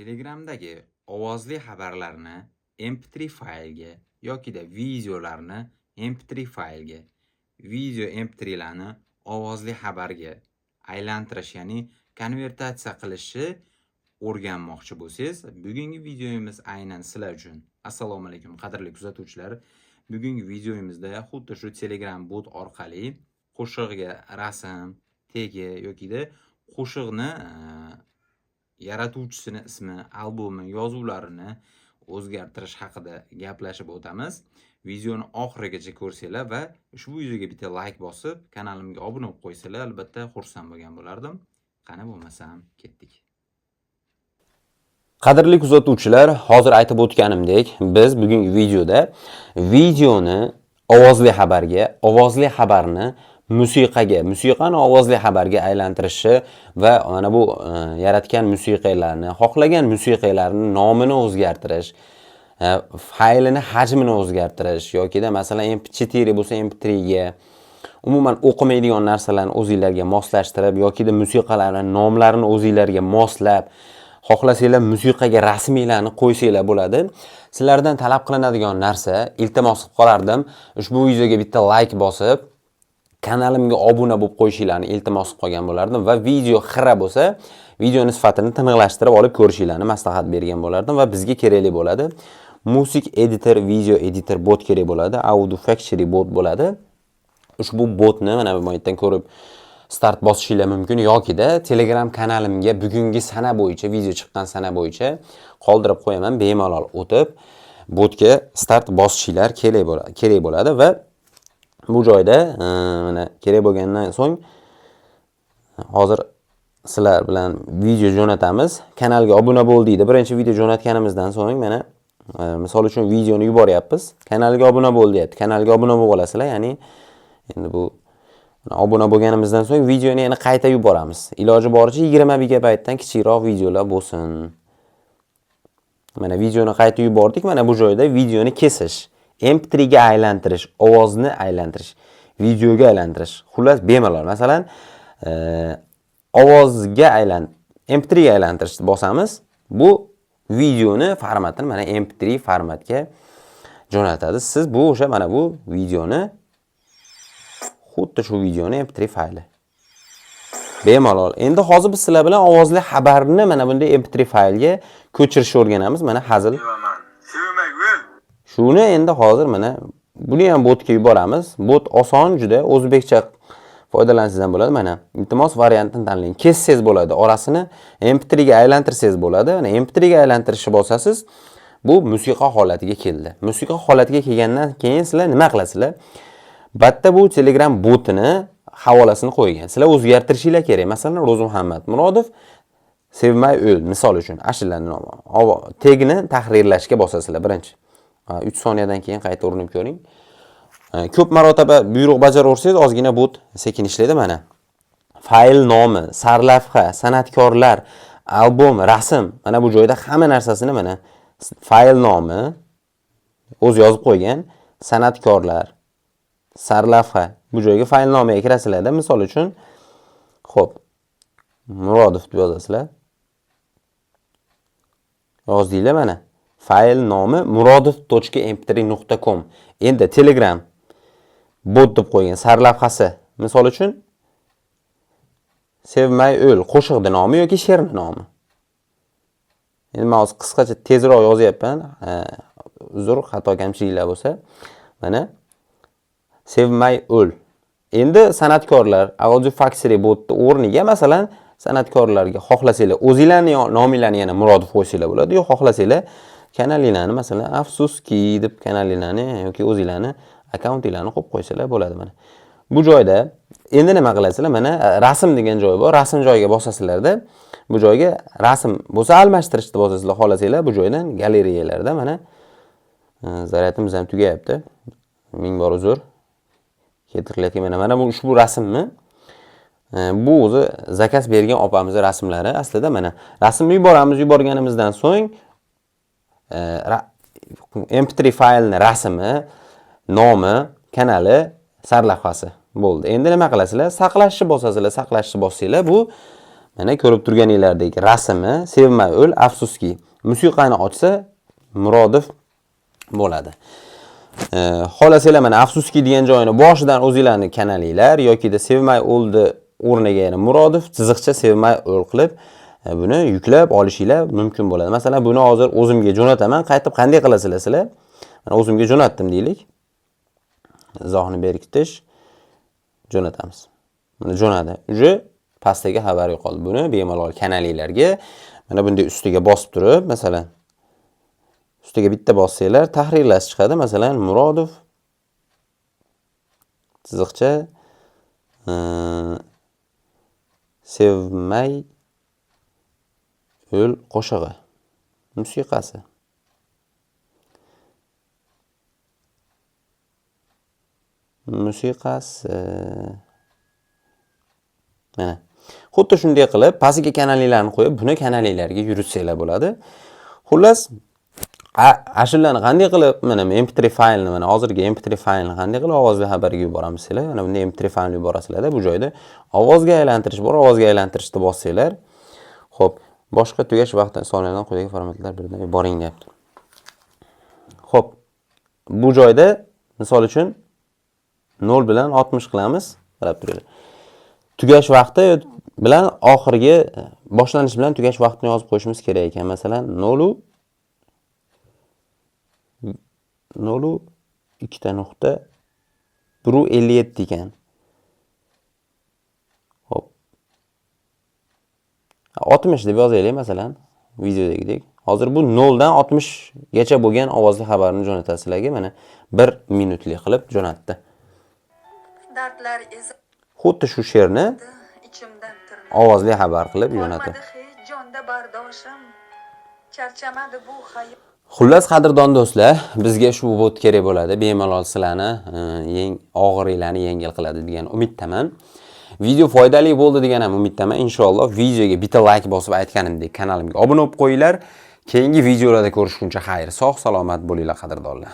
Telegramdagi ovozli xabarlarni MP3 faylga yokida videolarni MP3 faylga, video MP3larni ovozli xabarga aylantirish, ya'ni konvertatsiya qilishni o'rganmoqchi bo'lsangiz, bugungi videomiz aynan sizlar uchun. Assalomu alaykum, qadrli kuzatuvchilar. Bugungi videomizda xuddi shu Telegram bot orqali qo'shig'iga rasm, tegi yokida qo'shiqni yaratuvchisini ismi, albomi, yozuvlarini o'zgartirish haqida gaplashib o'tamiz. Videoni oxirigacha ko'rsanglar va ushbu videoga bitta like bosib, kanalimga obuna bo'lib qo'ysanglar, albatta xursand bo'lgan bo'lardim. Qani bo'lmasam, ketdik. Qadrli kuzatuvchilar, hozir aytib o'tganimdek, biz bugungi videoda videoni ovozli xabarga, ovozli xabarni musiqaga, musiqani ovozli xabarga aylantirishni va mana bu yaratgan musiqalarni, xohlagan musiqalarni nomini o'zgartirish, faylini hajmini o'zgartirish yokida masalan MP4 bo'lsa MP3 ga, umuman o'qimaydigan narsalarni o'zinglarga moslashtirib yokida musiqalarni nomlarini o'zinglarga moslab, xohlasanglar musiqaga rasmiylarni qo'ysanglar bo'ladi. Sizlardan talab qilinadigan narsa, iltimos qilib qolardim, ushbu videoga bitta like bosib, kanalimga obuna bo'lib qo'yishinglarni iltimos qilib qolgan bo'lardim va video xira bo'lsa, videoni sifatini tiniqlashtirib olib ko'rishinglarni maslahat bergan bo'lardim va bizga kerakli bo'ladi. Music Editor, Video Editor bot kerak bo'ladi, Audio Factory bot bo'ladi. Ushbu botni mana bu yerdan ko'rib start bosishinglar mumkin yokida Telegram kanalimga bugungi sana bo'yicha, video chiqqan sana bo'yicha qoldirib qo'yaman, bemalol o'tib botga start bosishinglar kerak bo'ladi va bu joyda mana kerak bo'lgandan so'ng hozir sizlar bilan video jo'natamiz. Kanalga obuna bo'l deydi. Birinchi video jo'natganimizdan so'ng mana misol uchun videoni yuboryapmiz. Kanalga obuna bo'l deyapti. Kanalga obuna bo'lib olasizlar, ya'ni endi bu obuna bo'lganimizdan so'ng videoni yana qayta yuboramiz. Iloji boricha 20 megabaytdan kichikroq videolar bo'lsin. Mana videoni qayta yubordik. Mana bu joyda videoni kesish, MP3 ga aylantirish, ovozni aylantirish, videoga aylantirish. Xullas, bemalol. Masalan, ovozga MP3 ga aylantirishni bosamiz. Bu videoni formatini mana MP3 formatga jo'natadi. Siz bu o'sha mana bu videoni, xuddi shu videoni MP3 fayli. Bemalol. Endi hozir biz sizlar bilan ovozli xabarni mana bunday MP3 faylga ko'chirishni o'rganamiz. Mana hazil. Sevaman. Sevmay o'l. Shuni endi hozir mana buni ham botga yuboramiz. Bot oson juda, o'zbekcha foydalansangiz ham bo'ladi. Mana iltimos, variantini tanlang. Kessangiz bo'ladi, orasini MP3 ga aylantirsangiz bo'ladi. Mana MP3 ga aylantirishni bosasiz, bu musiqa holatiga keldi. Musiqa holatiga kelgandan keyin sizlar nima qilasizlar? Bitta bu Telegram botini havolasini qo'ygan. Sizlar o'zgartirishinglar kerak. Masalan, Ro'zmuhammad Murodov "Sevmay o'l" misol uchun ashulaning nomi. Tegni tahrirlashga bosasizlar birinchi. 3 soniyadan keyin qayta urinib ko'ring. Ko'p marotaba buyruq bajaraversangiz, ozgina bot sekin ishlaydi mana. Fayl nomi, sarlavha, san'atkorlar, albom, rasm. Mana bu joyda hamma narsasini mana fayl nomi o'zi yozib qo'ygan, san'atkorlar, sarlavha. Bu joyga fayl nomiga kirasizlarda, misol uchun, xo'p, Murodov deb yozasizlar. Yozdinglar mana. Fayl nomi murodov.mp3.com. Endi Telegram bot deb qo'ygan sarlavhasi. Misol uchun "Sevmay o'l" qo'shiqni nomi yoki she'rni nomi. Endi men hozir qisqacha tezroq yozyapman. Uzr, xato kamchiliklar bo'lsa. Mana "Sevmay o'l". Endi san'atkorlar, Audio Factory botni o'rniga masalan san'atkorlarga xohlasanglar o'zinglarni nominglarni yana Murodov qo'ysanglar bo'ladi, yo xohlasanglar kanalinglarni, masalan, "Afsuski" deb kanalinglarni yoki o'zinglarni akkauntinglarni qo'yib qo'ysanglar bo'ladi mana. Bu joyda endi nima qilasizlar? Mana rasm degan joy bor. Rasm joyiga bosasizlarda, bu joyga rasm bo'lsa almashtirishni bosasizlar, xohlasanglar bu joydan galereyalarda mana zaryadimiz ham tugayapti. Ming bor uzr. Keltirilayotgan mana bu ushbu rasmni bu o'zi заказ bergan opamizni rasmlari. Aslida mana rasmni yuboramiz, yuborganimizdan so'ng MP3 faylni rasmi, nomi, kanali, sarlavhasi bo'ldi. Endi nima qilasizlar? Saqlashni bosasizlar, saqlashni bossanglar, bu mana Mana ko'rib turganinglardek rasmi "Sevmay o'l, afsuski". Musiqani ochsa Murodov bo'ladi. Xohlasanglar mana "afsuski" degan joyini boshidan o'zinglarni kanalinglar yokida "Sevmay o'ldi" o'rniga yana Murodov chiziqcha "Sevmay o'l" qilib buni yuklab olishinglar mumkin bo'ladi. Masalan, buni hozir o'zimga jo'nataman. Qaytib qanday qilasizlar sizlar? Mana o'zimga jo'natdim deylik. Izohni berkitish, jo'natamiz. Mana jo'nadi. Уже pastdagi xabar yo'qoldi. Buni bemalol kanalinglarga mana bunday ustiga bosib turib, masalan, ustiga bitta bossanglar, tahrirlash chiqadi. Masalan, Murodov chiziqcha "Sevmay o'l" qo'shig'i musiqasi. Musiqasi. Mana. Xuddi shunday qilib pastga kanalinglarni qo'yib, buni kanalinglarga yuritsanglar bo'ladi. Xullas, ashulani qanday qilib, mana MP3 faylni, mana hozirgi MP3 faylni qanday qilib ovozli xabarga yuboramiz sizlar? Mana bunday MP3 faylni yuborasizlarda, bu joyda ovozga aylantirish bor, ovozga aylantirishni bossanglar. Xo'p, boshqa tugash vaqti sonlardan quyidagi formatlar biridan yuboring deyapti. Xo'p, bu joyda misol uchun 0 bilan 60 qilamiz, qarab turinglar. Tugash vaqti bilan oxirgi boshlanish bilan tugash vaqtini yozib qo'yishimiz kerak ekan. Masalan, 0 0 ikkita nuqta 1.57 ekan. Xo'p. 60 deb yozaylik masalan, videodagidek. Hozir bu 0 dan 60 gacha bo'lgan ovozli xabarni jo'natadi sizlarga. Mana 1 minutlik qilib jo'natdi. Dardlar ezadi Xuddi shu she'rni ichimdan tirnab. ovozli xabar qilib jo'natadi. Qolmadi hech jonda bardoshim. Charchamadi bu hayot. Xullas, qadrdon do'stlar, bizga shu bot kerak bo'ladi. Bemalol sizlarni og'iringlarni yengil qiladi degan umiddaman. Video foydali bo'ldi degan ham umiddaman. Inshaalloh videoga bitta like bosib, aytganimdek kanalimga obuna bo'lib qo'yinglar. Keyingi videolarda ko'rishguncha xayr, sog' salomat bo'linglar, qadrdonlar.